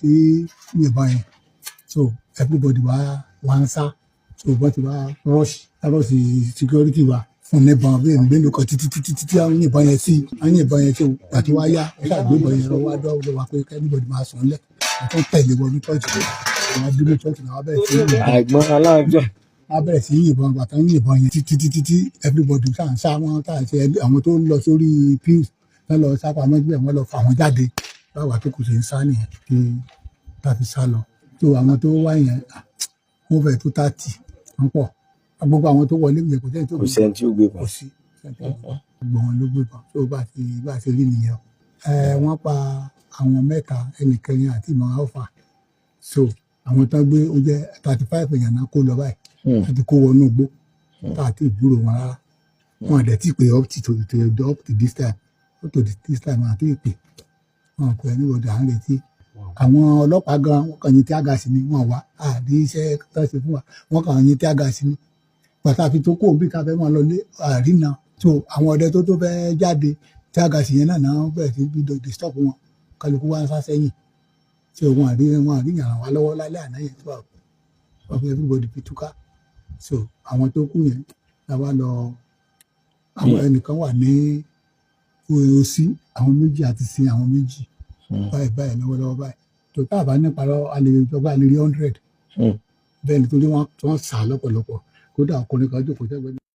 sí yìnbọn yẹn. So everybody wá ń sá. So wọ́n ti wá rush security wa fún níbọn bí mélòó kan títí títí títí àwọn yìnbọn yẹn sí, àwọn yìnbọn yẹn sí. Àti wá yá, wọ́n ṣàgbé ìbọn yẹn lọ wá dọ́ wa pé everybody máa sùn lẹ̀. Wọ́n tún tẹ̀lé wọnú church. Àwọn dúró church náà, wọ́n bẹ̀rẹ̀ sí yìnbọn. Àìgbọ́n aláàjọ. Wọ́n bẹ̀rẹ̀ sí yìnbọn. Bàtà ń yìnbọn yẹn títí títí tí everybody ṣáà ń sá. Wọn tá à ń ṣe, àwọn tó ń lọ sórí pews, wọ́n lọ sá pamọ́ síbẹ̀, wọ́n lọ fà wọ́n jáde. Báwa tó kù ṣe ń sá nìyẹn kí tá a fi sá lọ. Tó àwọn tó wá yẹn, wọ́n fẹ́ tó 30, wọ́n pọ̀. Gbogbo àwọn tó wọlé yẹn, kò sẹ́ni tó Kò sẹ́ni tí ó gbé kò bọn. Sí sẹ́ni tó gbé bọn. Gbogbo wọn ló gbé bọn. Tó bá ti rí nìyẹn o. Ẹ wọ́n pa àwọn mẹ́ta, ẹnìkẹrin àti ìmọ̀ alpha. So àwọn tó ń gbé, ó jẹ́ 35 èèyàn náà kó lọ báyìí. Láti kó wọnú igbó tá àti ìgbúrò wọn rárá. Wọn àdẹ tí pé up to this time, up to this time àti ìpè wọn kò ẹni wọdà. À ń retí àwọn ọlọ́pàá gan. Wọn kàn yín tear gas ni wọn wá àdé iṣẹ́ tó ṣe fún wa. Wọn kàn yín tear gas ni pàtàkì tó kó bí ká fẹ́ máa lọ lé àrínà. So àwọn ọdẹ tó fẹ́ jáde, tear gas yẹn náà bẹ̀rẹ̀ sí bí disturb wọn. Kálukú wá ń sá sẹ́yìn tí wọn àrí yàrá wa lọ́wọ́ lálẹ́ àná yẹn tó wà fún everybody fi túká. So àwọn tó kù yẹn la wá lọ. Àwọn ẹnìkan wà ní òsì, àwọn méjì àti sin àwọn méjì báyìí báyìí lọ́wọ́lọ́wọ́ báyìí. Tó tá a bá nípa lọ, a lè jọba, a lè rí 100. Bẹ́ẹ̀ ni, torí wọ́n sà lọ́pọ̀lọpọ̀. Kódà ọkùnrin kan jókòó sẹ́gbẹ̀ẹ́.